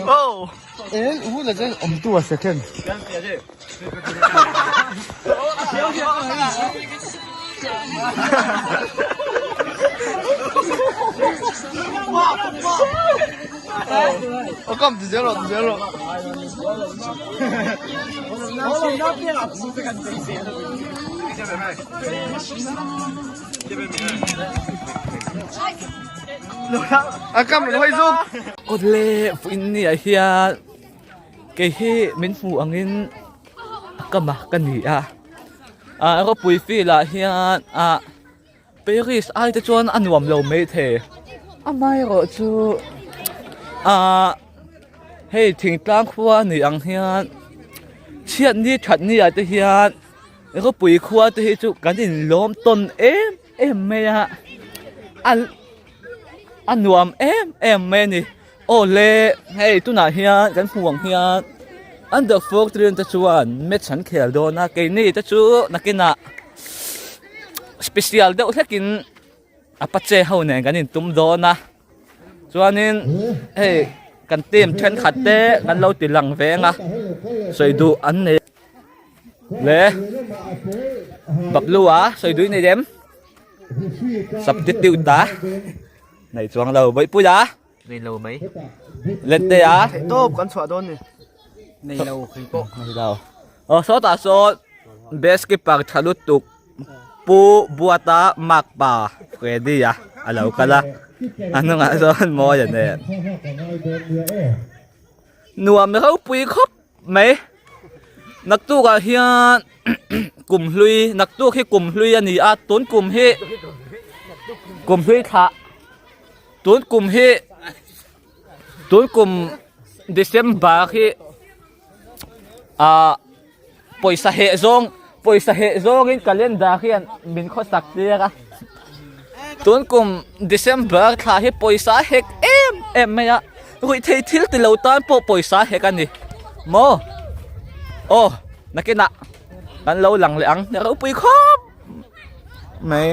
Oh. Awle vawiin ni ah hian kei hi min hmuh angin a kam a ka ni a ah rawpui field ah hian ah Paris ai te chuan a nuam lo maithei amaherawh chu ah hei thingtlang khua a nih ang hian chhiatni thatni ah te hian rawpui khua te hi chu kan inlawm tawn em em mai a a a nuam em em mai a ni aw le hei tunah hian kan hmuh ang hian under 14 te chuan match an khel dawn a keini te chu nakinah special deuh hlekin apache ho nen kan intum dawn a chuanin hei kan team thenkhat te kan lo ti lang veng a sawi duh an nei le Bablu a sawi duh i nei em substitute a nei chuang lo bawihpui a. Nei lo mai. Lente a. Theih tawp kan chhuah dawn ni. Nei lo kei pawh. Nei lo. Aw sawtah sawn best keeper tha lutuk Pu Buata Makpa Freddy a a lo kal a. A hnungah sawn Mawia nen. Nuam ropui khawp mai. Naktukah hian kum hlui naktuk hi kum hlui a ni a tun kum hi kum hlui thlah. Tun kum hi tun kum December hi ah pawisa heh zawng pawisa heh zawngin calendar hian min khawsak tir a tun kum December thla hi pawisa hek em em mai a ruihtheih thil ti lo tan pawh pawisa hek a ni maw aw nakinah kan lo lang leh ang ropui khawp mai.